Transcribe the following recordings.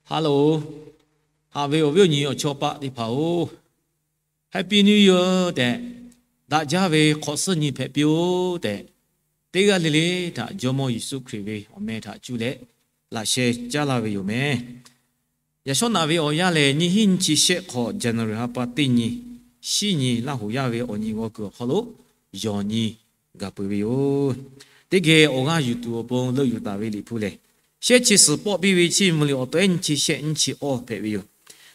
Hello, haꞈ ve awˬ viˉ awˬ nyi awˬ chawˇ paˆ teˇ hpaˍ-oˬ, Happy New Year tehꞈ, daꞈ jaˇ ve hk'awꞈ suhˉ nyi hpehꞈ piˇ-oˆ tehꞈ, teˇ g'aˇ le le htaꞈ Jawˇmawˇ Yeˍsuˆ Hkriꞈ ve awˬ meh htaꞈ cuˇ leh laꞈ sheh caˉ laˇ ve yoˬ meh. Yaꞈ shawˉ naꞈ ve awˬ yanˇ lehˬ, nyiˇ hinˉ nyiˇ chi shehˆ hk'awꞈ January ha pa teˇ nyi, shiˉ nyi Laˇ hoˍ yaˇ ve awˬ nyi g'aw kuiˬ awˬ hk'aw lo yawˬ nyi gaˬ peuˬ ve yoˬ. Teˇ geh awˬ g'aˇ yuˬ tuˬ awˬ pon leuˆ yuˬ taˍ ve Liꞈ hpu lehˬ, shehˆ chi suhˍ pawˆ piˇ ve Chiˇ mvuh liꞈ awˬ tawehˉ nyiˇ chi shehˆ nyiˇ chi awˇ hpehꞈ ve yoˬ.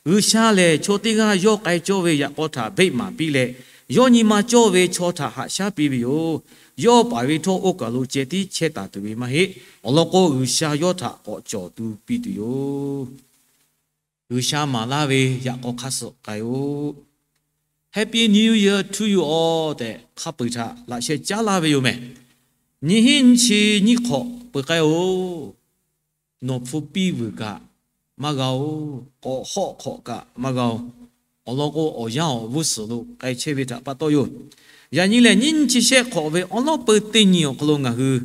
G'uiˬsha lehˬ, chaw teˇ g'aˇ yawˇ k'ai cawˇ ve yaꞈ k'aw htaꞈ beˆ maˍ piˇ leh, yawˇ nyi ma cawˇ ve chaw htaꞈ haꞈ shaˉ piˇ ve yoˬ. Yawˇ paˍ ve htawˇ oˇ kaˬ lo ceh tiˉ chehˇ taˍ tuˬ ve maˇ heˆ. Awˬ lawn k'o, G'uiˬsha yawˇ htaꞈ k'awꞈ cawˬ tu piˇ tuˬ yoˬ. G'uiˬsha maˍ laˇ ve yaꞈ k'aw hk'aˇ suh k'ai-oˆ. Happy New Year to you all tehꞈ hk'a peu-eˬ htaꞈ laꞈ sheh caˉ laˇ ve yoˬ meh. Nyiˇ hinˉ nyiˇ chi nyiˇ hk'awꞈ peuˬ k'ai-oˬ. Nawˬ hpu piˇ vuiˬ kaꞈ maˇ g'a-oˬ, k'awꞈ hawˆ hk'awꞈ kaꞈ maˇ g'a-oˬ. Awˬ lawn k'o, awˬ yanˇ awˬ g'uˇ suhˍ lo k'ai chehˇ ve htaꞈ pa taw yoˬ. Yaꞈ nyi lehˬ, nyiˇ chi shehˆ hk'awꞈ ve awˉ lawˉ peu teˇ nyi awˬ hk'aw lo ngaˬ hui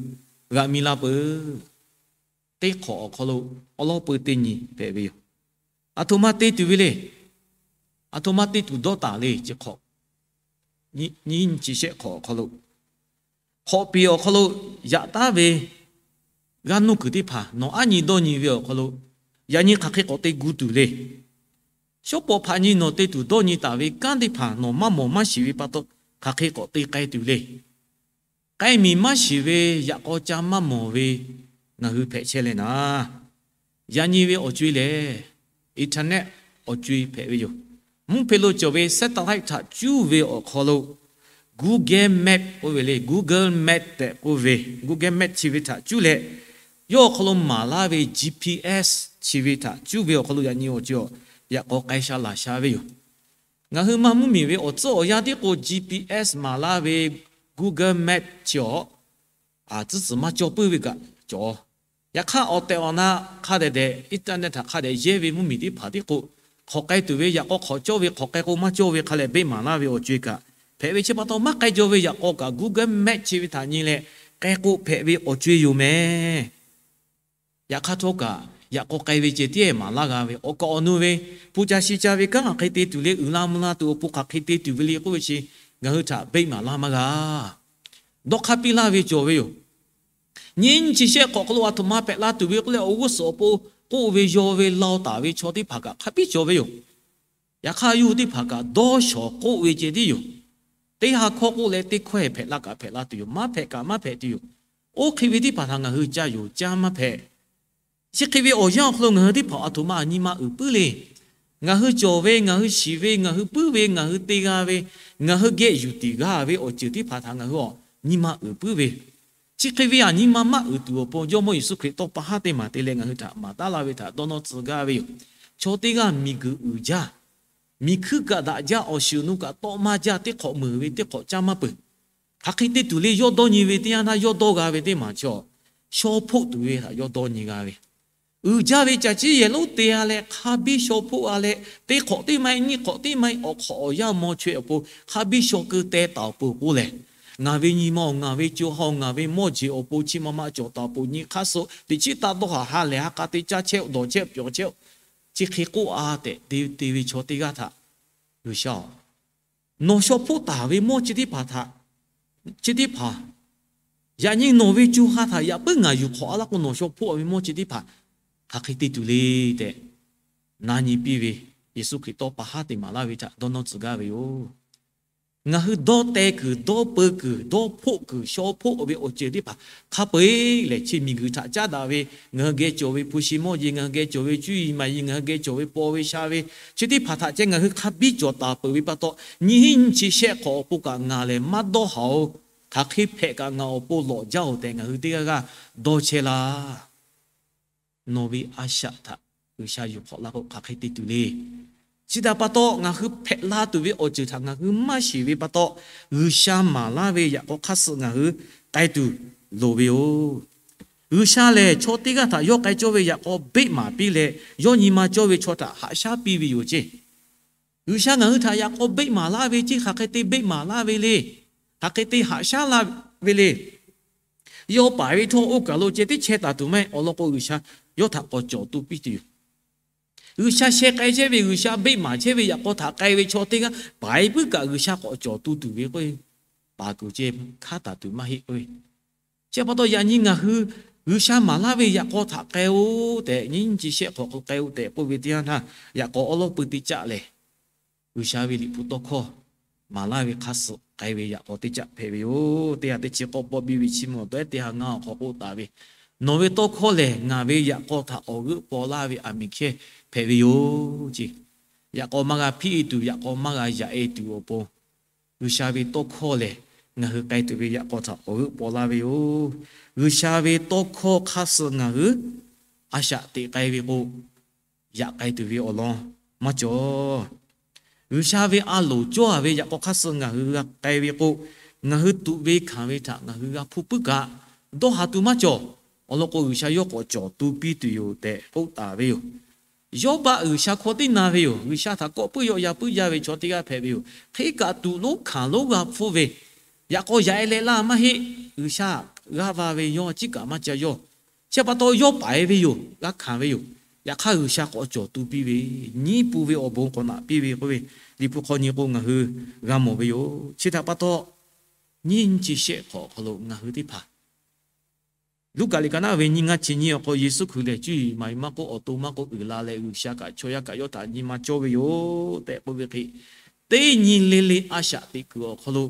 g'a mi la peuˬ. Teˇ hk'awꞈ awˬ hk'aw lo awˉ lawˉ peu teˇ nyi hpehꞈ ve yoˬ. Aˬ htoꞈ ma te tuˬ ve le. Aˬ htoꞈ ma te tuˬ dawˇ taˍ le. Chi hk'awꞈ, nyiˇ chi shehˆ hk'awꞈ awˬ hk'aw lo, hk'awꞈ piˍ awˬ hk'aw lo yaꞈ taˉ ve g'aˇ nuˇ kuiˬ teˇ hpaˍ nawˬ aˉ nyi dawˇ nyi ve awˬ hk'aw lo, yaꞈ nyi hk'aˬ hk'e k'awꞈ te gu tuˬ le. Shawˉ pawˍ hpaꞈ nyi nawˬ te tuˬ dawˇ nyi taˍ ve kanˉ teˇ hpaˍ nawˬ maˇ mawˬ maˇ shiˍ ve pa taw, hk'aˬ hk'e k'awꞈ te k'ai tuˬ le. K'ai miˬ maˇ shiˍ ve yaꞈ k'aw ca maˇ mawˬ ve ngaˬ hui hpehꞈ chehˇ leh naˍ, yaꞈ nyi ve awˬ co-e lehˬ, internet awˬ co-e hpehꞈ ve yoˬ. Mvuhˇ hpe lo cawˬ ve satellite htaꞈ cuˇ ve awˬ hk'aw lo, Google Map k'oˆ ve le, Google Map tehꞈ k'oˆ ve, Google Map chi ve htaꞈ cuˇ leh, yawˇ awˬ hk'aw lo maˍ laˇ ve G P S chi ve htaꞈ cuˇ ve awˬ hk'aw lo yaꞈ nyi awˬ co-e yaꞈ k'aw k'ai sha laˬ sha ve yoˬ. Ngaˬ hui maˇ mvuhˇmiˬ ve awˬ tcuhˉ awˬ yanˇ tiˉ k'o, G P S maˍ laˇ ve Google Map chi awˬ tcuhˉ tcuhˍ maˇ cawˬ puiˉ ve kaꞈ cawˬ. Yaꞈ hk'aˇ, awˬ tehˬ awˬ na hk'a dehꞈ dehꞈ internet htaꞈ hk'a dehꞈ yehˇ ve mvuhˇmiˬ teˇ hpaˍ tiˉ k'o, hk'awꞈ k'ai tuˬ ve yaꞈ k'aw hk'awꞈ cawˇ ve, hk'awꞈ k'ai k'o maˇ cawˇ ve hk'a lehˬ beˆ maˍ laˇ ve awˬ co-e kaꞈ hpehꞈ ve chi pa taw, maˇ k'ai jaw ve yaꞈ k'aw kaꞈ Google Map chi ve htaꞈ nyi leh k'ai k'o hpehꞈ ve awˬ co-e yoˬ meh. Yaꞈ hk'aˇ htawˇ kaꞈ, yaꞈ k'aw k'ai ve ceh tiˉ maˍ laˇ g'a ve, awˬ kaˍ awˬ nu ve, hpu ca shi ca ve kanˉ hk'aˬ hk'e te tuˬ le, uiˍ la mvuh la tuˬ awˬ pon hk'aˬ hk'e te tuˬ ve le k'oˆ ve chi, ngaˬ hui htaꞈ beˆ maˍ laˇ maˇ g'a. Dawˇ hk'aˇ piˇ laˇ ve cawˬ ve yoˬ. Nyiˇ chi shehˆ hk'awꞈ hk'aw lo aˬ htoꞈ ma hpehꞈ la tuˬ ve k'oˆ leh, awˬ g'uˇ suhˍ awˬ pon k'oˆ ve yaw ve law taˍ ve chaw teˇ hpaˍ kaꞈ hk'a biˇ cawˬ ve yoˬ. Yaꞈ hk'aˇ, yawˇ hui teˇ hpaˍ kaꞈ dawˇ shawˍ k'oˆ ve ceh tiˉ yoˬ. Teˇ ha hkawˇ k'oˆ leh teˇ hkawehˇ hpehꞈ la kaꞈ hpehꞈ la tuˬ yoˬ. Maˇ hpehꞈ kaꞈ maˇ hpehꞈ tuˬ yoˬ. Oˇ hk'e ve teˇ hpaˍ htaꞈ ngaˬ hui ca yoˬ caˇ maˇ hpehꞈ. Chi hk'e ve awˬ yanˇ awˬ hk'aw lo ngaˬ hui teˇ hpaˍ aˬ htoꞈ ma nyi ma uiˍ puiˉ le. Ngaˬ hui cawˬ ve, ngaˬ hui shiˍ ve, ngaˬ hui puiˉ ve, ngaˬ hui te g'a ve, ngaˬ hui geh yuˬ tiˍ g'a ve awˬ ceuˬ teˇ hpaˍ htaꞈ ngaˬ hui awˬ nyi ma uiˍ puiˉ ve, chi hk'e ve aˬ nyi ma maˇ uiˍ tuˬ awˬ pon Jawˇmawˇ Yeˍsuˆ Hkriꞈ tawˇ pa haˉ te maˍ te leh ngaˬ hui htaꞈ maˍ taˉ laˇ ve htaꞈ dawˇ nawˇ tcuh gaˇ ve yoˬ. Chaw teˇ g'aˇ miˬguiˬ uiˍ jaˇ, miˬ hkuiˇ kaꞈ daꞈ jaˇ, awˬ shiˍ awˬ nu kaꞈ tawˆ maˇ jaˇ, teˇ hk'awꞈ meuˍ ve teˇ hk'awꞈ caˇ maˇ peuˬ. Hk'aˬ hk'e te tuˬ le, yawˇ dawˇ nyi ve teˇ yanˇ htaˇ yawˇ dawˇ g'a ve teˇ maˬ chaw, shaw hpoˆ tuˬ ve htaꞈ yawˇ dawˇ nyi g'a ve, uiˍ jaˇ ve caˬ ciˉ yehˬ lonˉ te-a leh hk'a biˇ shaw hpoˆ-a leh, teˇ hk'awꞈ teˇ maˇ heˆ, nyiˇ hk'awꞈ teˇ maˇ heˆ, awˬ hk'awꞈ awˬ yanˇ maw chaweh awˬ pon hk'a biˇ shaw keu teh taˍ awˬ pon k'oˆ lehˬ, ngaˬ ve nyi ma-oˬ, ngaˬ ve co ha-oˬ, ngaˬ ve mawˇ jeˬ awˬ pon chi ma ma cawˬ taˍ awˬ pon nyi hk'aˇ suh teꞈ chiˉ taˇ dawˇ haˍ ha lehˬ ha k'a te caˇ chehˇ-oˆ, dawˬ chehˇ-oˆ, pyawˬ chehˇ-oˆ, chi hk'e k'oˆ-a tehꞈ te te ve chaw teˇ g'aˇ htaꞈ G'uiˬsha-oˬ, nawˬ shaw hpoˆ taˍ ve mawˇ chi teˇ hpaˍ htaꞈ, chi teˇ hpaˍ, yaꞈ nyi nawˬ ve co ha htaꞈ yaꞈ puiˉ ngaˬ yuˬ hk'awꞈ-a laˇ k'o, nawˬ shaw hpoˆ ve mawˇ chi teˇ hpaˍ hk'aˬ hk'e te tuˬ le tehꞈ na nyi piˇ ve, Yeˍsuˆ Hkriꞈ tawˇ pa haˉ te maˍ laˇ ve htaꞈ dawˇ nawˇ tcuh gaˇ ve yoˬ. Ngaˬ hui dawˇ teh kuiˬ, dawˇ peu kuiˬ, dawˇ hpoˆ kuiˬ, shaw hpoˆ ve awˬ ceuˬ teˇ hpaˍ hk'a peu-eˬ lehˬ, chi miˬguiˬ htaꞈ caˉ daꞈ ve, ngaˬ hui geh cawˬ ve hpu shi mawˇ jeˬ, ngaˬ hui geh cawˬ ve cuˇ yiˍ maˍ yiˍ, ngaˬ hui geh cawˬ ve paw ve sha ve, chi teˇ hpaˍ htaꞈ ceh ngaˬ hui hk'a biˇ cawˬ taˍ peuˬ ve pa taw, nyiˇ hinˉ nyiˇ chi shehˆ hk'awꞈ awˬ pon kaꞈ ngaˬ lehˬ maˇ dawˇ haˍ-oˬ. Hk'aˬ hk'e hpehꞈ kaꞈ ngaˬ awˬ pon lawꞈ jaˇ-oˬ tehꞈ ngaˬ hui teˇ g'aˇ g'aˇ dawˇ chehˇ laˇ. Nawˬ ve a shaꞈ htaꞈ G'uiˬsha yuˬ hk'awꞈ laˇ k'o, hk'aˬ hk'e te tuˬ le. Chi htaꞈ pa taw, ngaˬ hui hpehꞈ la tuˬ ve awˬ ceuˬ htaꞈ ngaˬ hui maˇ shiˍ ve pa taw, G'uiˬsha maˍ laˇ ve yaꞈ k'aw hk'aˇ suh ngaˬ hui k'ai tuˬ loˍ ve yoˬ. G'uiˬsha lehˬ, chaw teˇ g'aˇ htaꞈ yawˇ k'ai cawˇ ve yaꞈ k'aw beˆ maˍ piˇ leh, yawˇ nyi ma cawˇ ve chaw htaꞈ haꞈ shaˉ piˇ ve yoˬ ceˇ. G'uiˬsha ngaˬ hui htaꞈ yaꞈ k'aw beˆ maˍ laˇ ve ceˇ, hk'aˬ hk'e te beˆ maˍ laˇ ve le. Hk'aˬ hk'e te haꞈ shaˉ laˇ ve le. Yawˇ paˍ ve htawˇ oˇ kaˬ lo ceh tiˉ chehˇ taˍ tuˬ maˇ heˆ. Awˬ lawn k'o, G'uiˬsha yawˇ htaꞈ k'awꞈ cawˬ tu piˇ tuˬ yoˬ. G'uiˬsha sheh k'ai chehˇ ve, G'uiˬsha beˆ maˍ chehˇ ve yaꞈ k'aw htaꞈ k'ai ve chaw teˇ g'aˇ paˍ e puiˉ kaꞈ G'uiˬsha k'awꞈ cawˬ tu tuˬ ve k'o, paˍ kuiˬ ceh hkanˉ taˍ tuˬ maˇ heˆ k'oˆ ve. Chi pa taw yaꞈ nyi ngaˬ hui G'uiˬsha maˍ laˇ ve yaꞈ k'aw htaꞈ k'ai-o tehꞈ, nyiˇ nyi chi shehˆ hk'awꞈ hk'aw k'ai-o tehꞈ k'oˆ ve teˇ yanˇ htaˇ, yaꞈ k'aw awˉ lawˉ pui teˇ caˆ lehˬ, G'uiˬsha ve Liꞈ hpu tawˇ hkawˇ maˍ laˇ ve hk'a suh k'ai ve yaꞈ k'aw teˇ caˆ hpehꞈ ve yoˬ. Teˇ ha teˇ chi k'awˇ pawˆ biˇ ve chi mvuhˇ awˬ tawehˉ teˇ ha ngaˇ awˬ hk'aw k'oˆ taˍ ve, Nawˬ ve tawˇ hkawˇ lehˬ ngaˬ ve yaꞈ k'aw htaꞈ awˬ g'euˆ paw laˇ ve aˬ miˍ hkehˇ hpehꞈ ve yoˬ ce. Yaꞈ k'aw maˇ g'a hpiˇ e tuˬ, yaꞈ k'aw maˇ g'a yaꞈ e tuˬ awˬ pon, G'uiˬsha ve tawˇ hkawˇ lehˬ ngaˬ hui k'ai tuˬ ve yaꞈ k'aw htaꞈ awˬ g'euˆ paw laˇ ve yoˬ. G'uiˬsha ve tawˇ hkawˇ hk'a suh ngaˬ hui a shaꞈ teꞈ k'ai ve k'o, yaꞈ k'ai tuˬ ve awˬ lawn maˇ cawˬ. G'uiˬsha ve a loˍ cawˇ a ve yaꞈ k'aw hk'a suh ngaˬ hui g'a k'ai ve k'o, ngaˬ hui tuꞈ ve hkanˍ ve htaꞈ ngaˬ hui g'a hpuˇ puiˉ kaꞈ, dawˇ haˍ tuˬ maˇ cawˬ. Awˬ lawn k'o, G'uiˬsha yawˇ k'awꞈ cawˬ tu piˇ tuˬ yoˬ tehꞈ k'oˆ taˍ ve yoˬ. Yawˇbaˆ G'uiˬsha hkawˇ tiˉ na ve yoˬ. G'uiˬsha htaꞈ kawˆ puiˉ yawˆ ya puiˉ jaˇ ve chaw teˇ g'aˇ hpehꞈ ve yoˬ. Hk'e kaꞈ tuꞈ lonˉ hkanˍ lonˉ g'a hpfuhˇ ve, yaꞈ k'aw yaꞈ e leh laˇ maˇ heˆ. G'uiˬsha g'aˇ va ve yawˇ chiˉ kaꞈ maˇ ca yawˇ. Chi pa taw yawˇ paˍ e ve yoˬ, g'a hkanˍ ve yoˬ. Yaꞈ hk'aˇ G'uiˬsha k'awꞈ cawˬ tu piˇ ve, nyiˉ pun ve awˬ bon k'awꞈ naꞈ piˇ ve k'oˆ ve, Liꞈ hpu hk'aw nyi k'o ngaˬ hui g'a mawˬ ve yoˬ. Chi htaꞈ pa taw, nyiˇ nyi chi shehˆ hk'awꞈ awˬ hk'aw lo ngaˬ hui teˇ hpaˍ Luˉkaꞈ liꞈ ka naˉ ve nyiˇ ngaˇ chi nyiˇ awˬ hk'aw Yeˍsuˆ Hkriꞈ lehˬ, cuˇ yiˍ maˍ yiˍ maˇ k'oˆ, awˬ to maˇ k'oˆ, uiˍ la leh G'uiˬsha kaꞈ chaw yaˇ kaꞈ yawˇ htaꞈ nyi ma cawˇ ve yoˬ tehꞈ k'oˆ ve hk'e, teˇ nyi le le a shaꞈ teꞈ kuiˬ awˬ hk'aw lo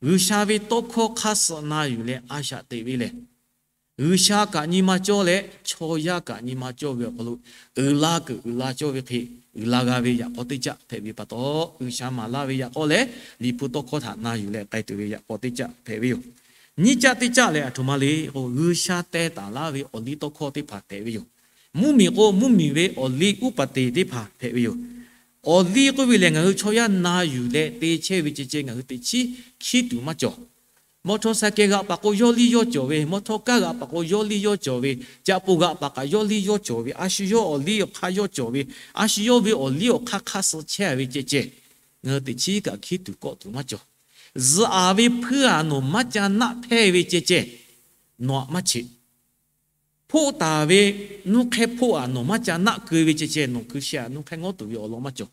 G'uiˬsha ve tawˇ hkawˇ hk'aˇ suh na yuˬ leh a shaꞈ teꞈ ve lehˬ, G'uiˬsha kaꞈ nyi ma cawˇ leh chaw yaˇ kaꞈ nyi ma cawˇ ve awˬ hk'aw lo, uiˍ la kuiˬ uiˍ la cawˇ ve hk'e, uiˍ la g'a ve yaꞈ k'aw teˇ caˆ hpehꞈ ve pa taw, G'uiˬsha maˍ laˇ ve yaꞈ k'aw leh Liꞈ hpu tawˇ hkawˇ htaꞈ na yuˬ leh k'ai tuˬ ve yaꞈ k'aw teˇ caˆ hpehꞈ ve yoˬ. Nyiˇ caˆ teˇ caˆ lehˬ, aˬ htoꞈ ma le k'o, G'uiˬsha teh taˍ laˇ ve awˬ liˇ tawˇ hkawˇ teˇ hpaˍ hpehꞈ ve yoˬ. Mvuhˇmiˬ k'o, mvuhˇmiˬ ve awˬ liˇ uˉ paˍ teˍ teˇ hpaˍ hpehꞈ ve yoˬ. Awˬ liˇ k'oˆ ve lehˬ, ngaˬ hui chaw yaˇ na yuˬ leh te chehˇ ve ceh ceh ngaˬ hui teꞈ chiˉ hkiˉ tuˬ maˇ cawˬ. Mawˇ htawˇ saˍ kehˬ g'aꞈ paˍ k'o yawˇ liˇ yawˇ cawˬ ve, mawˇ htawˇ kaˇ g'aꞈ paˍ k'o yawˇ liˇ yawˇ cawˬ ve, caꞈ poˍ g'aꞈ paˍ kaꞈ yawˇ liˇ yawˇ cawˬ ve, a shu yawˇ awˬ liˇ awˬ hk'aˇ yawˇ cawˬ ve, a shu yawˇ ve awˬ liˇ awˬ hk'aˇ hk'aˇ suh chehˇ ve ceh ceh, ngaˬ hui teꞈ chiˉ kaꞈ hkiˉ tuˬ kawˆ tuˬ maˇ cawˬ. Zuhꞈ aˍ ve hpuiˇ aˬ nawˬ maˇ ca naˆ hpehˇ ve ceh ceh, nawˬ aꞈ maˇ cheꞈ. Hpoˆ taˍ ve nuˇ hk'ehˇ hpoˆ aˬ nawˬ maˇ ca naˆ keu ve ceh ceh, nawˬ hkui sheh aꞈ nuˇ hk'ehˇ ngawˉ tuˬ ve awˬ lawn maˇ cawˬ.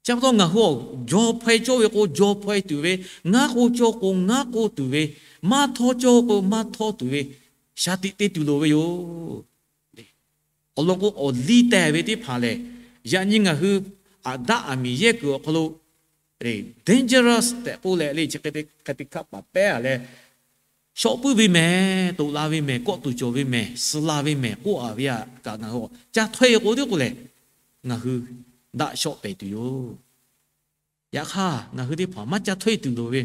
Chi pa taw ngaˬ hui awˬ jaw hpaw e cawˇ ve k'o jaw hpaw e tuˬ ve, ngaˉ k'o cawˇ k'o ngaˉ k'o tuˬ ve, maˇ htawˇ cawˇ k'o maˇ htawˇ tuˬ ve, shaˍ tiꞈ te tuˬ loˍ ve yoˬ. Awˬ lawn k'o, awˬ liˇ teh ve teˇ hpaˍ lehˬ, yaꞈ nyi ngaˬ hui aꞈ daˆ aˬ miˍ yehˇ kuiˬ awˬ hk'aw lo dangerous tehꞈ k'oˆ leh le, chi hk'e te hk'e te hkaˆ paˍ pehˉ a leh, shawˆ puiˉ ve mehˬ, toꞈ la ve mehˬ, kawˆ tuˬ cawˬ ve mehˬ, suh la ve mehˬ k'oˆ a ve aꞈ kaꞈ ngaˬ hui ca htawˇ e k'o teˇ k'o lehˬ, ngaˬ hui daˆ shawˆ pehˍ tuˬ yoˬ. Yaꞈ hk'aˇ, ngaˬ hui teˇ hpaˍ maˇ ca htawˇ e tuˬ loˍ ve,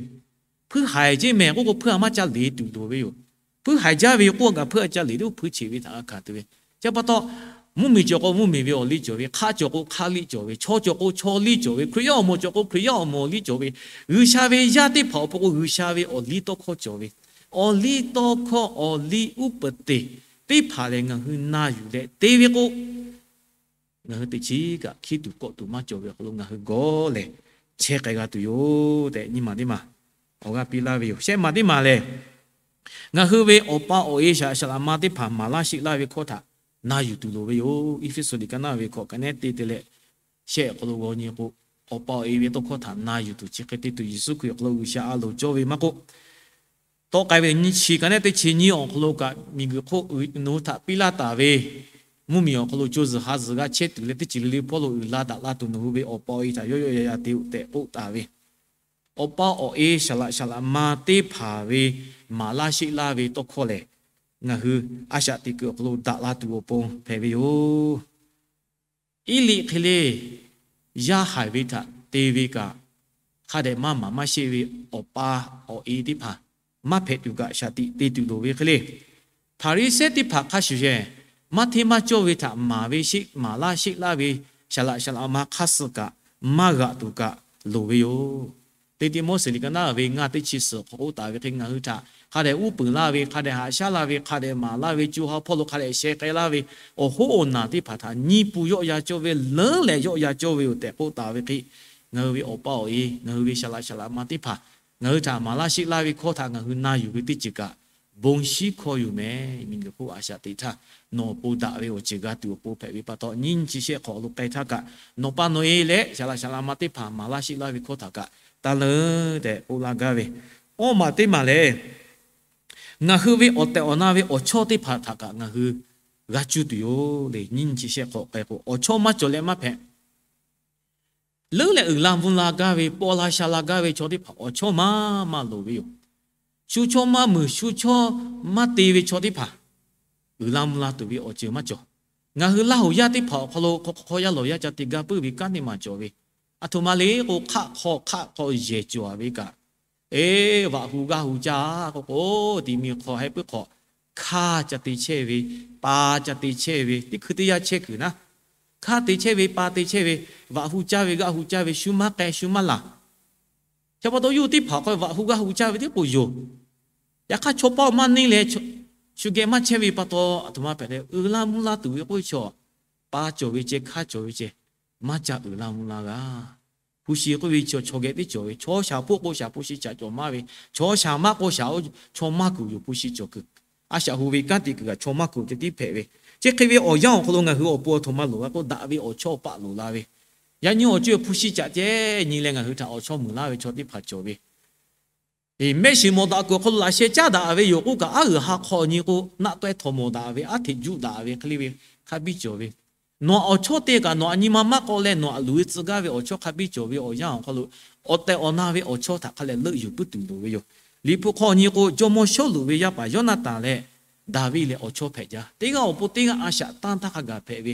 hpuiˇ haiˬ ceˇ mehˬ k'oˆ k'o, hpuiˇ aˬ maˇ ca leˬ tuˬ loˍ ve yoˬ. Hpuiˇ haiˬ jaˇ ve k'oˆ kaꞈ, hpuiˇ aˬ ca leˬ teˇ hpuiˇ cheꞈ ve htaꞈ g'a hkanˍ tuˬ ve. Chi pa taw, mvuhˇmiˬ cawˬ k'o mvuhˇmiˬ ve awˬ liˇ cawˬ ve, hk'aˆ cawˬ k'o hk'aˆ liˇ cawˬ ve, chaw cawˬ k'o chaw liˇ cawˬ ve, Hkriꞈ yaˇ awˬ moˍ cawˬ k'o Hkriꞈ yaˇ awˬ moˍ liˇ cawˬ ve, G'uiˬsha ve yaˇ teˇ hpaˍ awˬ pon k'o G'uiˬsha ve awˬ liˇ tawˇ hkawˇ cawˬ ve, awˬ liˇ tawˇ hkawˇ awˬ liˇ uˉ peunˍ teꞈ teˇ hpaˍ lehˬ ngaˬ hui na yuˬ leh te ve k'o, ngaˬ hui teꞈ chiˉ kaꞈ hkiˉ tuˬ kawˆ tuˬ maˇ cawˬ ve awˬ hk'aw lo ngaˬ hui gawˇ lehˬ chehˇ k'ai g'a tuˬ yoˬ tehꞈ nyiˇ maˬ teˇ maˬ awˬ g'aˇ piˇ laˇ ve yoˬ. Shehˆ maˬ teˇ maˬ lehˬ, ngaˬ hui ve awˬ pa awˬ e shaˍ laꞈ shaˍ laꞈ ma teˇ hpaˍ maˍ laˇ sheˆ laˇ ve hkawˇ htaꞈ na yuˬ tuˬ loˍ ve yoˬ. Eˇfeˇsuꞈ liꞈ ka naˉ ve hkawꞈ ka nehˉ te te leh shehˆ awˬ hk'aw lo g'aw nyi k'o, awˬ pa awˬ e ve tawˇ hkawˇ htaꞈ na yuˬ tuˬ chi hk'e te tuˬ Yeˍsuˆ Hkriꞈ awˬ hk'aw lo G'uiˬsha a loˍ cawˇ ve maˇ k'oˆ, tawˆ k'ai ve nyiˇ chi ka nehˉ teˇ chi nyiˇ awˬ hk'aw lo kaꞈ miˬguiˬ hk'oˆ nawˬ hui htaꞈ piˇ laˇ taˍ ve mvuhˇmiˬ awˬ hk'aw lo co zuhˬ ha zuhˬ g'a chehˇ tuˬ leh teˇ ceuˬ le le hpawˇ lo uiˍ la daꞈ la tuˬ nawˬ hui ve awˬ pa awˬ e htaꞈ yawˇ yawˆ ya ya te-oˬ tehꞈ k'oˆ taˍ ve, awˬ pa awˬ e shaˍ laꞈ shaˍ laꞈ ma teˇ hpaˍ ve maˍ laˇ sheˆ laˇ ve tawˇ hkawˇ lehˬ, ngaˬ hui a shaꞈ teꞈ kuiˬ awˬ hk'aw lo daꞈ la tuˬ awˬ pon hpehꞈ ve yoˬ. Eˇliˆ hk'e le, yaˇ haiˬ ve htaꞈ te ve kaꞈ, hk'a dehꞈ maˇ maˍ maˇ sheˆ ve awˬ pa awˬ e teˇ hpaˍ maˇ hpehꞈ tuˬ kaꞈ shaˍ tiꞈ te tuˬ loˍ ve hk'e le. Hpaˍriˍsehˇ teˇ hpaˍ hk'a shuˍ yehˬ, maˇ hteˇ maˇ cawˇ ve htaꞈ maˍ ve sheˆ maˍ laˇ sheˆ laˇ ve shaˍ laꞈ shaˍ laꞈ ma hk'aˇ suh kaꞈ maˇ g'aꞈ tuˬ kaꞈ loˍ ve yoˬ. Teˇ Tiˆmoˉseˍ liꞈ ka naˉ ve ngaˇ teˇ chi suhˍ hk'aw k'oˆ taˍ ve hk'e, ngaˬ hui htaꞈ hk'a dehꞈ uˉ peunˍ laˇ ve, hk'a dehꞈ haꞈ shaˉ laˇ ve, hk'a dehꞈ maˍ laˇ ve, co ha hpawˇ lo hk'a dehꞈ sheh k'ai laˇ ve awˬ hoˉ awˬ naˬ teˇ hpaˍ htaꞈ nyiˇ pun yawˆ ya cawˇ ve, leuˉ leh yawˆ ya cawˇ ve yoˬ tehꞈ k'oˆ taˍ ve hk'e, ngaˬ hui ve awˬ pa awˬ e, ngaˬ hui ve shaˍ laꞈ shaˍ laꞈ ma teˇ hpaˍ ngaˬ hui htaꞈ maˍ laˇ sheˆ laˇ ve hkawˇ htaꞈ ngaˬ hui na yuˬ ve teˇ ceuˬ kaꞈ bon shinˉ hkawˇ yoˬ mehˍ. Miˬguiˬ hk'oˆ a shaꞈ teꞈ htaˇ, nawˬ awˬ pon daꞈ ve awˬ ceuˬ g'a tuˬ awˬ pon hpehꞈ ve pa taw, nyiˇ nyi chi shehˆ hk'awꞈ lo k'ai htaˇ kaꞈ, nawˬ pa nawˬ e leh shaˍ laꞈ shaˍ laꞈ ma teˇ hpaˍ maˍ laˇ sheˆ laˇ ve hkawˇ htaꞈ kaꞈ taˇ leuˉ tehꞈ k'oˆ laˇ gaˇ ve, awˇ maˬ teˇ maˬ lehˬ, ngaˬ hui ve awˬ tehˬ awˬ na ve awˬ chawˇ teˇ hpaˍ htaꞈ kaꞈ ngaˬ hui g'a cuˇ tuˬ yoˬ le. Nyiˇ nyi chi shehˆ hk'awꞈ k'ai k'o, awˬ chawˇ maˇ cawˬ leh maˇ hpehꞈ. Leuˉ leh uiˍ la mvuh la gaˇ ve, paw la sha la gaˇ ve chaw teˇ hpaˍ awˬ chawˇ maˇ maˇ loˍ ve yoˬ. Shu chawˇ maˇ muiˬ, shu chawˇ maˇ te ve chaw teˇ hpaˍ uiˍ la mvuh la tuˬ ve awˬ ceuˬ maˇ cawˬ. Ngaˬ hui Laˇ huˍ yaˇ teˇ hpaˍ awˬ hk'aw lo hk'aw hk'aw yaˇ lawˬ yaˇ ca te gaˇ puiˉ ve kanˉ teˇ maˬ cawˬ ve, aˬ htoꞈ ma le k'o, hk'aˆ hk'aw hk'aˆ hk'aw yehˬ cawˬ ve kaꞈ, eˬ, vaꞈ hu g'aˇ hu caˇ k'oˆ k'o, tiꞈ mi hk'aw heh puiˉ hk'awꞈ hkaˇ ca te chehˇ ve, pa ca te chehˇ ve, teˇ hkui teˇ yanˇ chehˇ kuiˬ naˉ, hkaˇ te chehˇ ve, pa te chehˇ ve, vaꞈ hu caˇ ve, g'aˇ hu caˇ ve, shu maˇ k'ai shu maˇ laˬ. Chi pa taw yawˇ hui teˇ hpaˍ k'o vaꞈ hu g'aˇ hu caˇ ve tiˉ k'o yoˬ. Yaꞈ hk'aˇ chaw paˆ maˇ neˇ leh, shu geh maˇ chehˇ ve pa taw, aˬ htoꞈ ma hpehꞈ leh uiˍ la mvuh la tuˬ ve k'oˆ ve chaw, pa cawˬ ve ceh, hkaˇ cawˬ ve ceh, maˇ ca uiˍ la mvuh la g'a. Hpu shi k'oˆ ve chaw, chaw geh teˇ cawˬ ve, chaw shaˍ hpoˆ k'o shaˍ hpu shi ca cawˬ maˇ ve, chaw shaˍ maˇ k'o shaˍ, chaw maˇ kuiˬ yoˬ hpu shi cawˬ kuiˬ. A shaꞈ hu ve kanˉ te kuiˬ kaꞈ chaw maˇ kuiˬ ceh tiˉ hpehꞈ ve. Chi hk'e ve awˬ yanˇ awˬ hk'aw lo ngaˬ hui awˬ pon aˬ htoꞈ ma loˍ la k'o, daꞈ ve awˬ chawˇ paˆ loˍ la ve. Yaꞈ nyi awˬ co e hpu shi caꞈ ceh nyi leh ngaˬ hui htaꞈ awˬ chawˇ muiˬ laˇ ve chaw teˇ hpaˍ cawˬ ve. Mehˆ shiˍ mawˬ daꞈ kuiˬ awˬ hk'aw lo laꞈ sheh caˉ daꞈ ve yoˬ k'oˆ kaꞈ, aˉ g'uiˬ ha hk'aw nyi k'o naˆ tawehˇ htawnˍ mawˬ daꞈ ve, aˉ hteꞈ juˆ daꞈ ve hk'e le ve hk'a biˇ cawˬ ve. Nawˬ awˬ chawˇ te kaꞈ nawˬ aꞈ nyi ma maˇ k'aw leh nawˬ aꞈ luˬ ve tcuh gaˇ ve awˬ chawˇ hk'a biˇ cawˬ ve awˬ yanˇ awˬ hk'aw lo, awˬ tehˬ awˬ na ve awˬ chawˇ htaꞈ hk'a leh leuˆ yuˬ puiˉ tuˬ loˍ ve yoˬ. Liꞈ hpu hk'aw nyi k'o, jawˇmawˇ Sawˉluꞈ ve yaˇ paˍ Yawˇnaˆtanˍ leh Daˍviˆ lehˬ awˬ chawˇ hpehꞈ jaˇ. Teˇ g'aˇ awˬ pon teˇ g'aˇ a shaꞈ tanˇ htaˇ hk'a gaˬ hpehꞈ ve.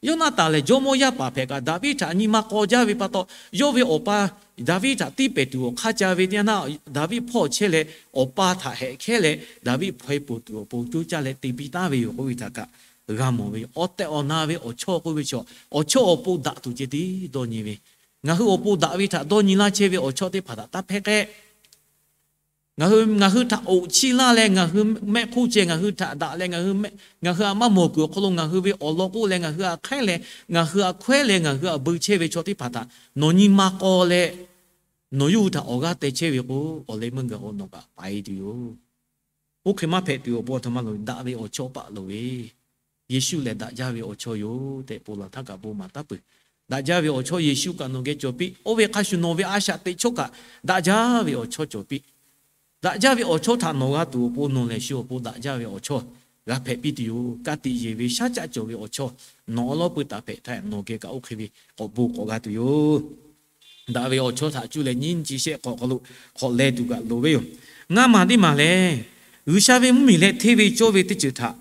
Yawˇnaˆtanˍ lehˬ jawˇmawˇ yaˇ paˍ hpehꞈ kaꞈ, Daˍviˆ htaꞈ nyi ma k'aw jaˇ ve pa taw, yawˇ ve awˬ pa Daˍviˆ htaꞈ tiˇ pehˍ tuˬ awˬ hk'aˇ ca ve teˇ yanˇ htaˇ, Daˍviˆ hpawˇ chehˇ leh awˬ pa htaꞈ hehꞈ hkehˉ leh Daˍviˆ hpaw e poˬ tuˬ awˬ pon coˇ caˇ leh te piˇ taˍ ve yoˬ k'oˆ ve htaꞈ kaꞈ g'a mawˬ ve yoˬ. Awˬ tehˬ awˬ na ve awˬ chawˇ k'oˆ ve chaw, awˬ chawˇ awˬ pon daꞈ tuˬ ceh tiˉ dawˇ nyi ve. Ngaˬ hui awˬ pon daꞈ ve htaꞈ dawˇ nyi laˇ chehˇ ve awˬ chawˇ teˇ hpaˍ htaꞈ taˇ hpehˇ k'ehˆ. Ngaˬ hui, ngaˬ hui htaꞈ oꞈ chiˇ laˇ leh ngaˬ hui mehˆ hk'oˆ ceh ngaˬ hui htaꞈ daꞈ leh ngaˬ hui, ngaˬ hui aꞈ maˇ mawˬ kuiˬ awˬ hk'aw lo ngaˬ hui ve awˬ lawn k'oˆ leh ngaˬ hui aꞈ hk'ehˉ leh, ngaˬ hui aꞈ hkawehˉ leh ngaˬ hui aꞈ beu chehˇ ve chaw teˇ hpaˍ htaꞈ nawˬ nyi ma k'aw leh, nawˬ yawˇ hui htaꞈ awˬ g'aˇ teh chehˇ ve k'o, awˬ leh meuˇ gaˬ k'o nawˬ kaꞈ paiˍ e tuˬ yoˬ. Oˇ hk'e maˇ hpehꞈ tuˬ awˬ pon aˬ htoꞈ ma loˍ, daꞈ ve awˬ chawˇ paˆ loˍ ve. Yeˍsuˆ lehˬ daꞈ jaˇ ve awˬ chawˇ yoˬ tehꞈ ponˬ laˬ htaˇ kaꞈ bon maˍ taˉ peuˬ. Daꞈ jaˇ ve awˬ chawˇ Yeˍsuˆ kaꞈ nawˬ geh cawˬ piˇ. Oˇ ve hk'a shuˍ nawˬ ve a shaꞈ teꞈ chaw kaꞈ daꞈ jaˇ ve awˬ chawˇ cawˬ piˇ. Daꞈ jaˇ ve awˬ chawˇ htaꞈ nawˬ g'a tuˬ awˬ pon nawˬ lehˬ shu awˬ pon daꞈ jaˇ ve awˬ chawˇ g'a hpehꞈ piˇ tuˬ yoˬ. Ka tiꞈ yeˬ ve shaˉ caˆ cawˬ ve awˬ chawˇ nawˬ awˬ lawˉ peu taˍ hpehꞈ htaˇ nawˬ geh kaꞈ oˇ hk'e ve k'awꞈ bon k'awꞈ g'a tuˬ yoˬ. Daꞈ ve awˬ chawˇ htaꞈ cuˇ leh nyiˇ nyi chi shehˆ hk'awꞈ hk'aw lo hk'awꞈ leh tuˬ kaꞈ loˍ ve yoˬ. Ngaˇ maˬ teˇ maˬ lehˬ, G'uiˬsha ve mvuhˇmiˬ leh hteˇ ve cawˇ ve teˇ ceuˬ htaꞈ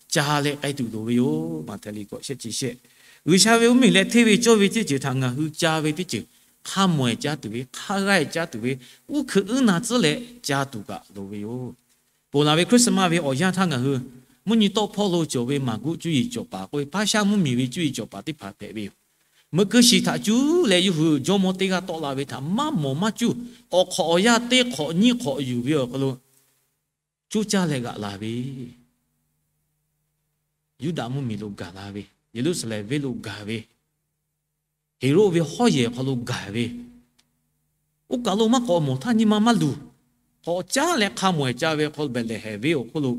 ca leh k'ai tuˬ loˍ ve yoˬ. Maꞈhtehˍ liꞈ k'awꞈ shehˆ chi shehˆ. G'uiˬsha ve mvuhˇmiˬ leh hteˇ ve cawˇ ve teˇ ceuˬ htaꞈ ngaˬ hui ca ve teˇ ceuˬ, hk'a mawˬ e ca tuˬ ve, hk'a g'aˇ e ca tuˬ ve, uˉ hkeuꞈ uˉ na tcuhˉ leh ca tuˬ kaꞈ loˍ ve yoˬ. Ponˬ laˬ ve Christmas ve awˬ yanˇ htaˇ ngaˬ hui mvuhˇ nyi tawˆ hpawˇ lo cawˬ ve maˍ guˆ cuˇ yiˍ cawˬ paˍ k'oˆ ve, Phaˇshaˆ mvuhˇmiˬ ve cuˇ yiˍ cawˬ paˍ teˇ hpaˍ hpehꞈ ve yoˬ. Meuꞈ keu shiˍ htaꞈ cuˇ leh yawˇ hui jawˇmawˇ teˇ g'aˇ tawˆ la ve htaꞈ maˇ mawˬ maˇ cuˇ, awˬ hk'awꞈ awˬ yanˇ teˇ hk'awꞈ nyiˇ hk'awꞈ yuˬ ve awˬ hk'aw lo coˇ caˇ leh g'aꞈ la ve, Yuˇdaꞈ mvuhˇmiˬ lo gaˬ la ve, Yeˍruˆsaˍlehnˍ venˇ lo gaˬ ve, Heˍroˆ ve hawˉ yehˬ hk'aw lo gaˬ ve, oˇ kaˬ lo maˇ k'awꞈ mawˬ htaˇ nyi ma maˇ luˬ. K'awꞈ caˉ leh hk'a mawˬ e ca ve hk'aw lo Behˍlehˍhehnˍ venˇ awˬ hk'oˆ lo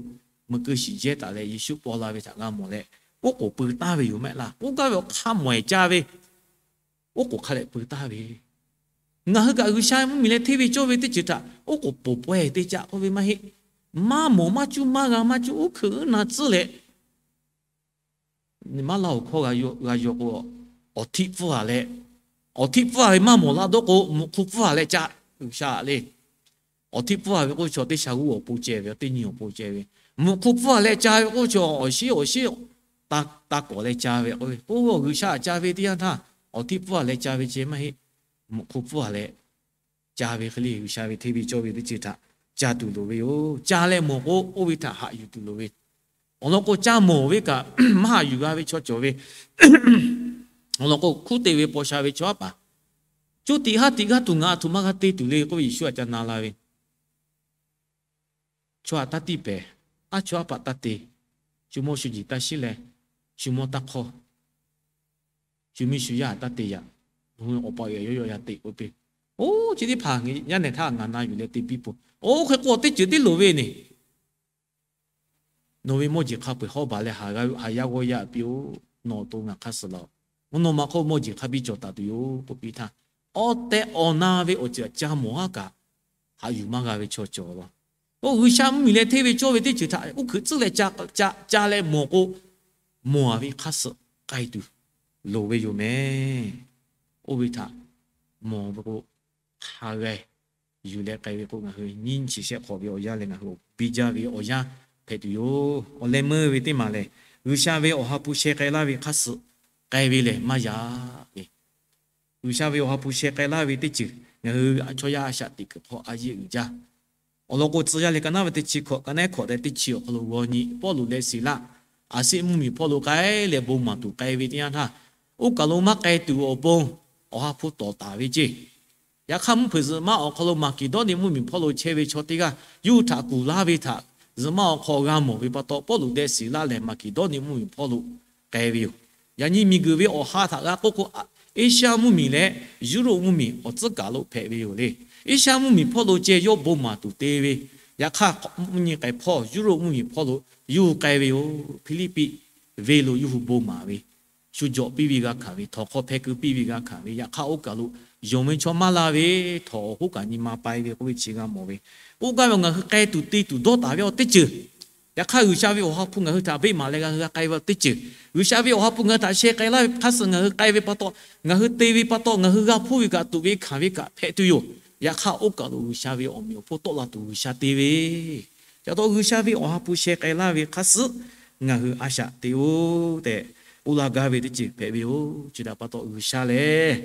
meuꞈ keu shiˍ jehˇ taˍ leh Yeˍsuˆ paw la ve htaꞈ g'a mawˬ leh, oˉ k'oˍ pui taˍ ve yoˬ mehˆ laˇ. K'oˆ gaˇ ve awˬ hk'a mawˬ e ca ve, oˉ k'oˍ hk'a leh pui taˍ ve. Ngaˬ hui kaꞈ G'uiˬsha mvuhˇmiˬ leh hteˇ ve cawˇ ve teˇ ceuˬ htaꞈ oˉ k'oˍ poˬ pawehˇ te caꞈ k'oˆ ve maˇ heˆ. Maˇ mawˬ maˇ cuˇ, maˇ g'a maˇ cuˇ, uˉ hkeuꞈ uˉ na tcuhˉ leh, maˇ laˇ awˬ hkawˇ g'a yaw k'o, awˬ htiˆ pfuhˇ a leh, awˬ htiˆ pfuhˇ a ve maˇ mawˬ laˇ dawˇ k'o, mvuhꞈ hk'u pfuhˇ a leh ca, G'uiˬsha le. Awˬ htiˆ pfuhˇ a ve k'oˆ chaw teˇ sha g'uˇ awˬ pon ceh ve, teˇ nyi awˬ pon ceh ve. Mvuhꞈ hk'u pfuhˇ a leh ca ve k'oˆ chaw awˬ shiˉ awˬ shiˉ taˇ kawˍ leh ca ve k'oˆ ve, oˇ G'uiˬsha ca ve teˇ yanˇ htaˇ, awˬ htiˆ pfuhˇ a leh ca ve ceh maˇ heˆ. Mvuhꞈ hk'u pfuhˇ a leh ca ve hk'e le, G'uiˬsha ve hteˇ ve cawˇ ve teˇ ceuˬ htaꞈ ca tuˬ loˍ ve yoˬ. Ca leh mawˬ k'o, oˇ ve htaꞈ haꞈ yuˬ tuˬ loˍ ve. Awˬ lawn k'o, ca mawˬ ve kaꞈ maˇ haꞈ yuˬ g'a ve chaw cawˬ ve. Awˬ lawn k'o, hkuˉ te ve paw sha ve chaw aˉ paˍ, co tiꞈ haˉ tiꞈ g'aˇ tuˬ ngaˬ aˬ htoꞈ ma g'a te tuˬ le k'oˆ ve Yeˍsuˆ htaꞈ ca na la ve. Chaw htaꞈ taˇ tiˇ pehˍ, aˉ chaw aˉ paˍ taˇ te, shu mawˇ shu jeˬ taˇ shiˉ leh, shu mawˇ taˇ hk'awˇ, shu miˇ shu yaˇ htaꞈ taˇ te yaꞈ. Awˬ pa awˬ e yawˇ yawˇ yaˇ te k'oˆ piˇ. Oˇ, chi teˇ hpaˍ yaˇ nehˬ htaˇ ngaˬ na yuˬ leh te piˇ peuˬ. Oˇ hk'e k'o, teˇ ceuˬ tiˉ loˍ ve neˬ. Nawˬ ve mawˇ jeˬ hk'a peu-eˬ hawˉ baˬ leh haˍ yaˇ g'awˇ yaˇ piˇ-oˆ. Nawˬ awˬ to ngaˬ hk'aˇ suh laˬ-oꞈ. Mvuhˇ naw ma hk'oˆ mawˇ jeˬ hk'a biˇ cawˬ taˍ tuˬ yoˬ k'oˆ piˇ htaˇ, awˬ tehˬ awˬ na ve awˬ ceuˬ aꞈ ca mawˬ haˉ kaꞈ, haꞈ yuˬ maˇ g'a ve chaw cawˬ law. Oˇ G'uiˬsha mvuhˇmiˬ leh hteˇ ve cawˇ ve teˇ ceuˬ htaꞈ uˉ hkuiꞈ tcuhˉ leh ca leh mawˬ k'o, mawˬ-a ve hk'aˇ suh k'ai tuˬ loˍ ve yoˬ mehˍ. Oˇ ve htaꞈ mawˬ ve k'o, hk'a g'a yuˬ leh k'ai ve k'o, ngaˬ hui nyiˇ nyi chi shehˆ hk'awꞈ ve awˬ yanˇ leh ngaˬ hui awˬ biˇ jaˇ ve awˬ yanˇ hpehꞈ tuˬ yoˬ. Awˬ leh meuˇ ve teˇ maˬ lehˬ, G'uiˬsha ve Awˬ ha hpu sheh k'ai laˇ ve hk'aˇ suh k'ai ve lehˬ maˇ yaꞈ ve. G'uiˬsha ve Awˬ ha hpu sheh k'ai laˇ ve teˇ ceuˬ ngaˬ hui chaw yaˇ a shaꞈ teꞈ kuiˬ hk'aw a yeˆ uiˍ jaˇ. Awˬ lawn k'o, Tcuh yaˇ leh ka naˉ ve teˇ chi hkawꞈ, ka naˉ hkawꞈ leh teˇ chi awˬ hk'aw lo g'aw nyi, Pawˇluꞈ leh Siˍlaˆ Aˍsiˆ mvuhˇmiˬ hpawˇ lo k'ai leh bon maˍ tuˬ k'ai ve teˇ yanˇ htaˇ, oˇ kaˬ lo maˇ k'ai tuˬ awˬ pon Awˬ ha hpu tawˍ taˍ ve ceˇ. Yaꞈ hk'aˇ, mvuhˇ hpeuꞈ zuhꞈ maˇ awˬ hk'aw lo Maˍkeˍdawˇniˆ mvuhˇmiˬ hpawˇ lo chehˇ ve chaw teˇ g'aˇ yawˇ hui htaꞈ kuˬ laˇ ve htaꞈ zuhꞈ maˇ awˬ hk'aw g'a mawˬ ve pa taw, Pawˇluꞈ leh Siˍlaˆ lehˬ Maˍkeˍdawˇniˆ mvuhˇmiˬ hpawˇ lo k'ai ve yoˬ. Yaꞈ nyi miˬguiˬ ve awˬ ha htaꞈ g'a k'oˆ k'o, Eˇshaˆ mvuhˇmiˬ leh Yuˇroˆ mvuhˇmiˬ awˬ tcuhˉ kaˬ lo hpehꞈ ve yoˬ le. Eˇshaˆ mvuhˇmiˬ hpawˇ lo ceh yawˇ bon maˍ tuˬ te ve. Yaꞈ hk'aˇ, mvuhˇ nyi k'ai hpawˇ Yuˇroˆ mvuhˇmiˬ hpawˇ lo yawˇ hui k'ai ve yoˬ. Hpiˇliˇpiˆ venˇ lo yawˇ hui bon maˍ ve, shu jawꞈ piˇ ve g'a hkanˍ ve, htawnˍ hk'aw hpeh keu piˇ ve g'a hkanˍ ve, yaꞈ hk'aˇ oˇ kaˬ lo yonˍ ve chaw maˇ la ve, htawnˍ awˬ hoˉ kaꞈ nyi ma pai ve k'oˆ ve chi g'a mawˬ ve. Oˇ gaˇ ve awˬ ngaˬ hui k'ai tuˬ te tuˬ dawˇ taˍ ve awˬ teˇ ceuˬ. Yaꞈ hk'aˇ, G'uiˬsha ve Awˬ ha hpu ngaˬ hui htaꞈ beˆ maˍ leh g'a hui g'a k'ai ve awˬ teˇ ceuˬ, G'uiˬsha ve Awˬ ha hpu ngaˬ hui htaꞈ sheh k'ai laˇ ve hk'aˇ suh ngaˬ hui k'ai ve pa taw, ngaˬ hui te ve pa taw, ngaˬ hui g'a hpuˇ ve kaꞈ tuꞈ ve hkanˍ ve kaꞈ hpehꞈ tuˬ yoˬ. Yaꞈ hk'aˇ, oˇ kaˬ lo G'uiˬsha ve awˬ meꞈ awˬ hponˇ tawˆ la tuˬ G'uiˬsha te ve, ca taw G'uiˬsha ve Awˬ ha hpu sheh k'ai laˇ ve hk'aˇ suh ngaˬ hui a shaꞈ teꞈ-oˬ tehꞈ k'oˆ laˇ gaˇ ve teˇ ceuˬ hpehꞈ ve yoˬ. Chi htaꞈ pa taw, G'uiˬsha lehˬ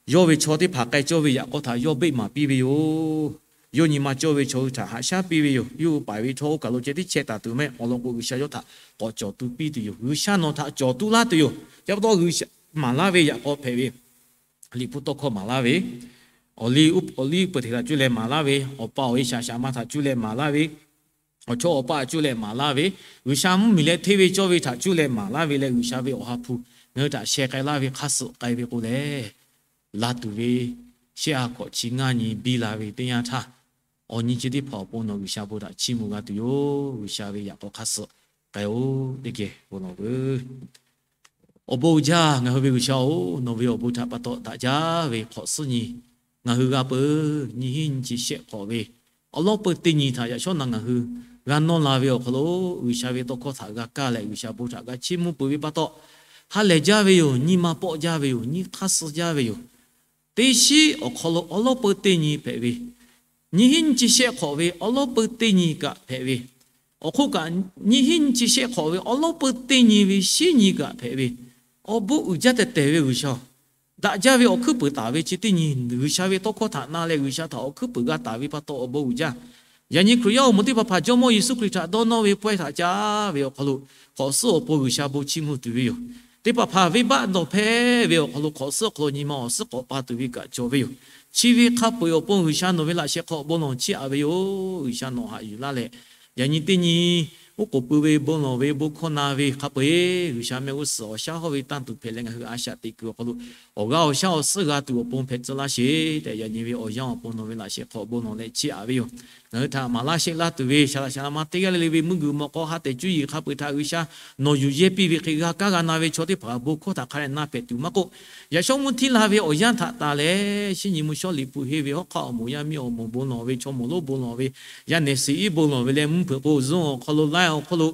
yawˇ ve chaw teˇ hpaˍ k'ai cawˇ ve yaꞈ k'aw htaꞈ yawˇ beˆ maˍ piˇ ve yoˬ. Yawˇ nyi ma cawˇ ve chaw hui htaꞈ haꞈ shaˉ piˇ ve yoˬ. Yawˇ hui paiˍ ve chaw oˇ kaˬ lo ceh tiˉ chehˇ taˍ tuˬ mehˆ. Awˬ lawn k'o, G'uiˬsha yawˇ htaꞈ k'awꞈ cawˬ tu piˇ tuˬ yoˬ. G'uiˬsha nawˬ htaꞈ cawˬ tu laˇ tuˬ yoˬ. Chi pa taw, G'uiˬsha maˍ laˇ ve yaꞈ k'aw hpehꞈ ve, Liꞈ hpu tawˇ hkawˇ maˍ laˇ ve, awˬ liˇ, awˬ liˇ peuˬ hteꞈ htaꞈ cuˇ leh maˍ laˇ ve, awˬ pa awˬ e shaꞈ shaꞈ ma htaꞈ cuˇ leh maˍ laˇ ve, awˬ chawˇ awˬ paˆ htaꞈ cuˇ leh maˍ laˇ ve, G'uiˬsha mvuhˇmiˬ leh hteˇ ve cawˇ ve htaꞈ cuˇ leh maˍ laˇ ve leh, G'uiˬsha ve Awˬ ha hpu ngaˬ hui htaꞈ sheh k'ai laˇ ve hk'aˇ suh k'ai ve k'o lehˬ, la tuˬ ve shehˆ ha hkawꞈ chi ngaˇ nyi biˇ la ve teˇ yanˇ htaˇ, awˬ nyi chi teˇ hpaˍ awˬ pon nawˬ G'uiˬsha bon htaꞈ chiˇ mvuh g'a tuˬ yoˬ. G'uiˬsha ve yaꞈ k'aw hk'aˇ suh k'ai-oˬ teˇ geh bon lawˬ veuˬ. Awˬ bon uiˍ jaˇ, ngaˬ hui ve G'uiˬsha-oˬ, nawˬ ve awˬ bon htaꞈ pa taw daꞈ jaˇ ve hk'awꞈ suhˉ nyi ngaˬ hui g'a peuˬ. Nyiˇ hinˉ nyiˇ chi shehˆ hk'awꞈ ve awˉ lawˉ peu teˇ nyi htaꞈ yaꞈ shawˉ na ngaˬ hui g'a nawˇ la ve awˬ hk'aw lo, G'uiˬsha ve tawˇ hkawˇ htaꞈ g'a kaˇ leh G'uiˬsha bon htaꞈ g'a chiˇ mvuh peuˬ ve pa taw, ha lehˬ jaˇ ve yoˬ. Nyi ma pawˆ jaˇ ve yoˬ. Nyiˇ hk'aˇ suh jaˇ ve yoˬ. Teˇ shiˉ awˬ hk'aw lo awˉ lawˉ peu teˇ nyi hpehꞈ ve, nyiˇ hinˉ nyiˇ chi shehˆ hk'awꞈ ve awˉ lawˉ peu teˇ nyi kaꞈ hpehꞈ ve, awˬ hk'oˆ kaꞈ nyiˇ hinˉ nyiˇ chi shehˆ hk'awꞈ ve awˉ lawˉ peu teˇ nyi ve shiˉ nyi kaꞈ hpehꞈ ve, awˬ bon uiˍ jaˇ tehˬ tehˬ ve G'uiˬsha-oˬ, daꞈ jaˇ ve awˬ hkuiˉ puiˍ taˍ ve chi teˇ nyi G'uiˬsha ve tawˇ hkawˇ htaꞈ na leh G'uiˬsha htaꞈ awˬ hkuiˉ puiˍ g'a taˍ ve pa taw awˬ bon uiˍ jaˇ. Yaꞈ nyi Hkriꞈ yaˇ awˬ moˍ teˇ hpaˍ hpaˍ Jawˇmawˇ Yeˍsuˆ Hkriꞈ htaꞈ dawˇ nawˇ ve pawehˇ htaꞈ caˇ ve awˬ hk'aw lo, hk'awꞈ suhˉ awˬ pon G'uiˬsha bon chiˇ mvuh tuˬ ve yoˬ. Teˇ hpaˍ hpaˍ venˇbaˆ dawˬ hpehˇ ve awˬ hk'aw lo, hk'awꞈ suhˉ awˬ hk'aw lo nyi ma awˬ suhˉ k'awꞈ pa tuˬ ve kaꞈ cawˬ ve yoˬ. Chi ve hk'a peu-eˬ awˬ pon G'uiˬsha nawˬ ve laꞈ sheh hk'aw bon lawˬ chiˇ aꞈ ve yoˬ. G'uiˬsha nawˬ haꞈ yuˬ laˇ leh, yaꞈ nyi teˇ nyi oˉ k'oˍ pui ve bon lawˬ ve bon hkawˇ na ve hk'a peu-eˬ, G'uiˬsha mehˆ g'uˇ suhˍ awˬ shaˉ hawˇ ve tanˇ tuˬ hpehꞈ leh ngaˬ hui a shaꞈ teꞈ kuiˬ awˬ hk'aw lo, awˬ g'aˇ awˬ shaˉ awˬ suhˉ g'a tuˬ awˬ pon hpehꞈ tcuh laˇ sheˍ tehꞈ, yaꞈ nyi ve awˬ yanˇ awˬ pon nawˬ ve laꞈ sheh hk'aw bon lawˬ leh chiˇ aꞈ ve yoˬ. Ngaˬ hui htaꞈ maˍ laˇ sheˆ laˇ tuˬ ve shaˍ laꞈ shaˍ laꞈ ma teˇ g'aˇ le le ve mvuhˇ guiˬ mawꞈ k'aw ha tehˬ cuˇ yiˍ hk'a peu-eˬ htaꞈ G'uiˬsha nawˬ yuˬ yehˇ piˇ ve hk'e g'a kaˇ g'a na ve chaw teˇ hpaˍ bon hkawˇ htaꞈ hk'a dehꞈ na hpehꞈ tuˬ maˇ k'oˆ, yaꞈ shawˉ mvuhˇ htiˇ la ve awˬ yanˇ htaꞈ taˍ leh, shinˉ nyi mvuhˇ shawˉ Liꞈ hpu henˇ ve hawˉ hk'aˆ awˬ moˍ yaˇ miˇ awˬ moˍ bon lawˬ ve, chaw mawˬ lonˉ bon lawˬ ve, yaˇ nehˬ shiˍ iˉ bon lawˬ ve leh mvuhˇ hpeuꞈ k'o zuhˇ awˬ hk'aw lo laiˉ awˬ hk'aw lo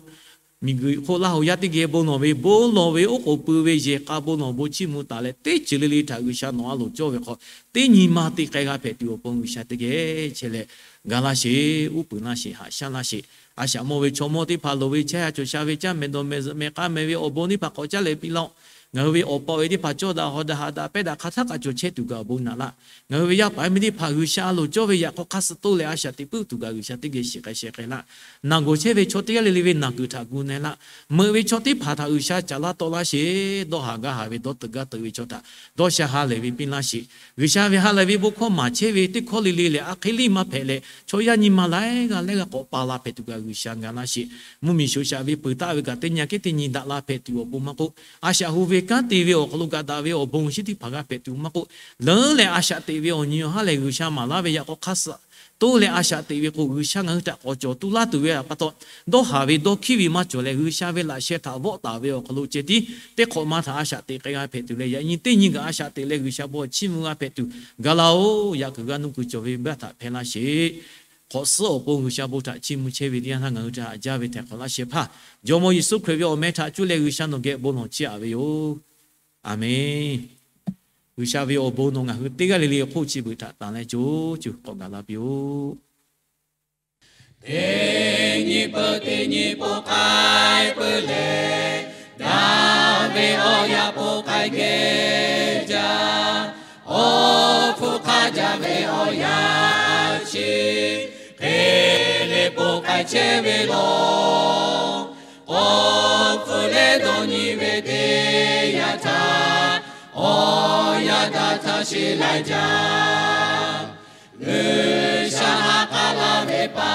miˬguiˬ hk'oˆ laˇ hoꞈ yaˇ teˇ geh bon lawˬ ve, bon lawˬ ve oˉ k'oˍ pui ve yehˬ k'a bon lawˬ bon chiˇ mvuh taˍ leh, teˇ ceuˬ le le htaꞈ G'uiˬsha nawˬ a loˍ cawˇ ve hk'aw, teˇ nyi ma te k'ai g'a hpehꞈ tuˬ awˬ pon G'uiˬsha teˇ geh chehˇ leh, ga laˇ sheˍ, uˉ peunˍ laˇ sheˍ, haꞈ shaˉ laˇ sheˍ. A shaꞈ mawˇ ve chaw mawˇ teˇ hpaˍ loˍ ve chehˇ sha cawˬ sha ve caˇ mehˍ dawˬ mehˍ zuhꞈ mehˍ k'aˇ mehˍ ve awˬ bon teˇ hpaˍ k'awꞈ caˉ leh piˇ laˇ-oˆ. Ngaˬ hui ve awˬ pa awˬ e teˇ hpaˍ cawˇ daꞈ hawˍ daꞈ haꞈ daꞈ pehˇ daꞈ hk'aˬ htaˆ kaꞈ cawˬ chehˇ tuˬ kaꞈ awˬ bon naꞈ laˇ. Ngaˬ hui ve yaˇ paˍ yaˇ miˇ teˇ hpaˍ G'uiˬsha a loˍ cawˇ ve yaꞈ k'aw hk'aˇ suh toˇ leh a shaꞈ teꞈ puiˉ tuˬ kaꞈ G'uiˬsha teˇ geh shiˍ k'ai sheh k'ai laˇ. Naˬ gawˬ chehˇ ve chaw teˇ g'aˇ le le ve naˬ kuiˬ htaꞈ gu na laˇ. Meuꞈ ve chaw teˇ hpaˍ htaꞈ G'uiˬsha caˍ laˇ tawˆ laˇ sheˍ. Dawˇ haˍ gaˇ haˍ ve dawˇ teuꞈ gaˇ teuꞈ ve chaw htaꞈ dawˇ sha ha lehˬ ve piˇ laˇ sheˍ. G'uiˬsha ve ha lehˬ ve bon hkawˇ maˍ chehˇ ve teˇ hkawˇ le le lehˬ, a hk'e liˇ maˇ hpehꞈ leh, chaw yaˇ nyi ma laiˉ g'aˇ laiˉ g'aˇ k'awꞈ pa la hpehꞈ tuˬ kaꞈ G'uiˬsha ga laˇ sheˍ. Mvuhˇmiˬ shoˍ shaꞈ ve peuˬ taˆ ve kaꞈ teˇ nyi aꞈ kehˉ teˇ nyi daꞈ la hpehꞈ tuˬ awˬ pon maˇ k'oˆ, a shaꞈ hu ve kanˉ te ve awˬ hk'aw lo gaꞈ daꞈ ve awˬ bon shinˉ teˇ hpaˍ g'a hpehꞈ tuˬ maˇ k'oˆ, leuˉ leh a shaꞈ teꞈ ve awˬ nyi awˬ haˉ lehˬ G'uiˬsha maˍ laˇ ve yaꞈ k'aw hk'aˇ suh toˇ leh a shaꞈ teꞈ ve k'o, G'uiˬsha ngaˬ hui htaꞈ k'awꞈ cawˬ tuˬ laˇ tuˬ ve pa taw, dawˇ haˍ ve dawˇ hkiˉ ve maˇ cawˬ leh, G'uiˬsha ve laꞈ sheh htaꞈ vawˆ taˍ ve awˬ hk'aw lo ceh tiˉ teˇ hk'awꞈ ma htaꞈ a shaꞈ teꞈ k'ai g'a hpehꞈ tuˬ leh, yaꞈ nyi teˇ nyi kaꞈ a shaꞈ teꞈ leh G'uiˬsha bon chiˇ mvuh g'a hpehꞈ tuˬ gaˬ laˇ-oˬ. Yaꞈ kuiˬ g'a nuˇ kuiˬ cawˬ ve baˆ htaꞈ hpehˇ laˇ sheˍ. Hk'awꞈ suhˉ awˬ pon G'uiˬsha bon htaꞈ chiˇ mvuh chehˇ ve teˇ yanˇ htaˇ ngaˬ hui htaꞈ haꞈ jaˇ ve htaiˍ hk'awꞈ laˇ sheh hpaˇ Jawˇmawˇ Yeˍsuˆ Hkriꞈ ve awˬ meh htaꞈ cuˇ leh G'uiˬsha nawˬ geh bon lawˬ chiˇ aꞈ ve yoˬ. Aˬmenˍ. G'uiˬsha ve awˬ bon nawˬ ngaˬ hui teˇ g'aˇ le le hk'oˆ chi beuꞈ htaꞈ tanˬ leh co cuˬ k'awꞈ gaˬ la piˇ-oˆ. Teˇ nyi peuˬ teˇ nyi po k'ai peuˬ leh, daꞈ ve awˬ yaˇ po k'ai geh jaˇ. Awˬ hpfuhˇ hk'aˇ jaˇ ve awˬ yaˇ chi hk'e le po k'ai chehˇ ve lawˬ. Awˬ hpfuhˇ leh dawˇ nyi ve teˇ yanˇ htaˇ, awˬ yaˇ daꞈ htaˇ sheˍ laiˉ jaˇ. G'uiˬsha ha k'aˉ laˇ ve pa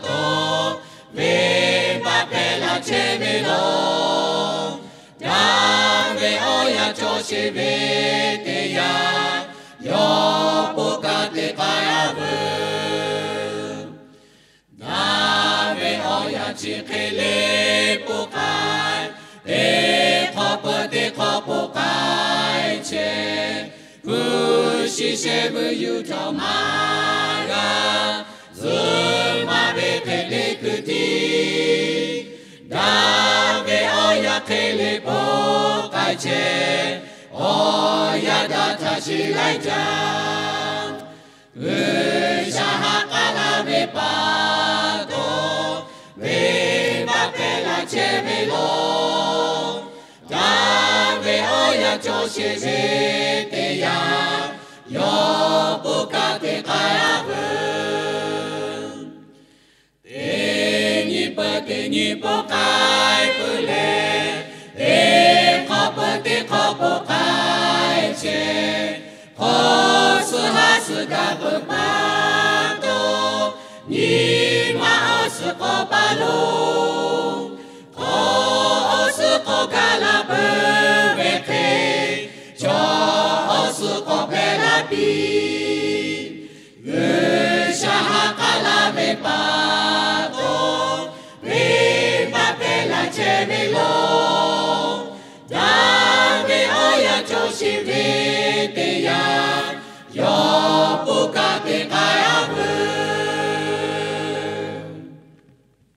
taw, venˇbaˆ hpehˇ la chehˇ ve lawˬ. Daꞈ ve awˬ yaˇ cawˬ sheˍ ve teˇ yanˇ, yawˇ po kaꞈ te k'ai a veuˬ. Daꞈ ve awˬ yaˇ chi hk'e le po k'ai, teˇ hk'awꞈ peuˬ teˇ hk'awꞈ po k'ai chehˇ. Hpu shi sheh vuiˬ yuˬ htawˇ maˇ g'a, zuhꞈ maˍ ve hk'e le hkui tiˉ. Daꞈ ve awˬ yaˇ hk'e le po k'ai chehˇ, awˬ yaˇ daꞈ htaˇ sheˍ laiˉ jaˇ. G'uiˬsha ha k'aˉ laˇ ve pa taw, venˇbaˆ hpehˇ la chehˇ ve lawˬ. Daꞈ ve awˬ yaˇ cawˬ sheˍ ve teˇ yanˇ, yawˇ po kaꞈ te k'ai a veuˬ. Teˇ nyi peuˬ teˇ nyi po k'ai peuˬ leh, teˇ hk'awꞈ peuˬ teˇ hk'awꞈ po k'ai chehˇ. Hk'awꞈ suhˉ haˉ suhˉ daꞈ peuˬ pa taw, nyi ma awˬ suhˍ k'awꞈ pa lo